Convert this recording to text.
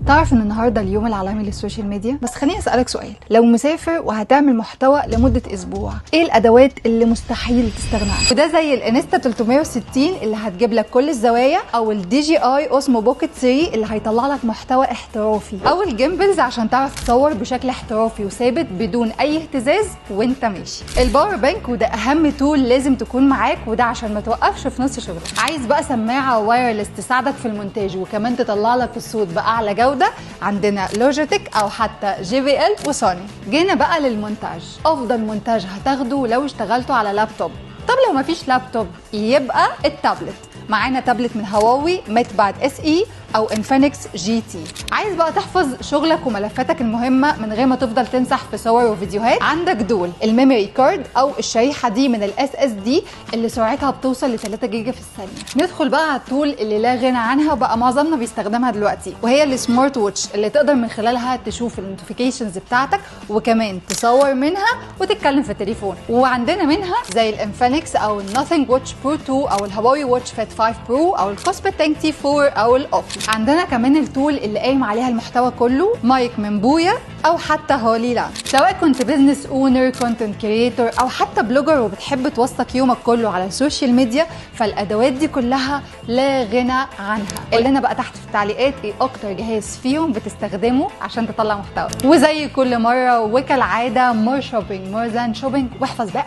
تعرف ان النهارده اليوم العالمي لل social media؟ بس خليني اسالك سؤال، لو مسافر وهتعمل محتوى لمدة اسبوع، ايه الادوات اللي مستحيل تستغنى عنها؟ وده زي ال Insta 360 اللي هتجيب لك كل الزوايا، او ال DJI Osmo Pocket 3 اللي هيطلع لك محتوى احترافي، او ال gimbals عشان تعرف تصور بشكل احترافي وثابت بدون اي اهتزاز وانت ماشي، ال power bank وده اهم tool لازم تكون معاك، وده عشان ما توقفش في نص شغلك. عايز بقى سماعه wireless تساعدك في المونتاج وكمان تطلع لك الصوت باعلى جوده، عندنا Logitech او حتى JBL و Sony. جينا بقى للمونتاج، افضل مونتاج هتاخده لو اشتغلته على لابتوب. طب لو مفيش لابتوب يبقى التابلت. معانا تابلت من Huawei MatePad SE او Infinix GT. عايز بقى تحفظ شغلك وملفاتك المهمة من غير ما تفضل تمسح في صور وفيديوهات، عندك دول ال memory card او الشريحة دي من ال SSD اللي سرعتها بتوصل ل 3 جيجا في الثانية. ندخل بقى على ال tool اللي لا غنى عنها وبقى معظمنا بيستخدمها دلوقتي، وهي ال smart watch اللي تقدر من خلالها تشوف ال notifications بتاعتك وكمان تصور منها وتتكلم في التليفون. وعندنا منها زي ال Infinix او ال Nothing Watch Pro 2 او ال Huawei Watch Fit 5 Pro او ال Kospet Tank T4 او ال Oppo. عندنا كمان ال tool اللي قايم عليها المحتوى كله، مايك من Boya او حتى Hollyland. سواء كنت business owner، content creator، او حتى blogger وبتحب توثق يومك كله على ال social media، فالادوات دي كلها لا غنى عنها. قول لنا بقى تحت في التعليقات ايه اكتر جهاز فيهم بتستخدمه عشان تطلع محتوى. وزي كل مرة وكالعادة، more shopping more than shopping، واحفظ بقى.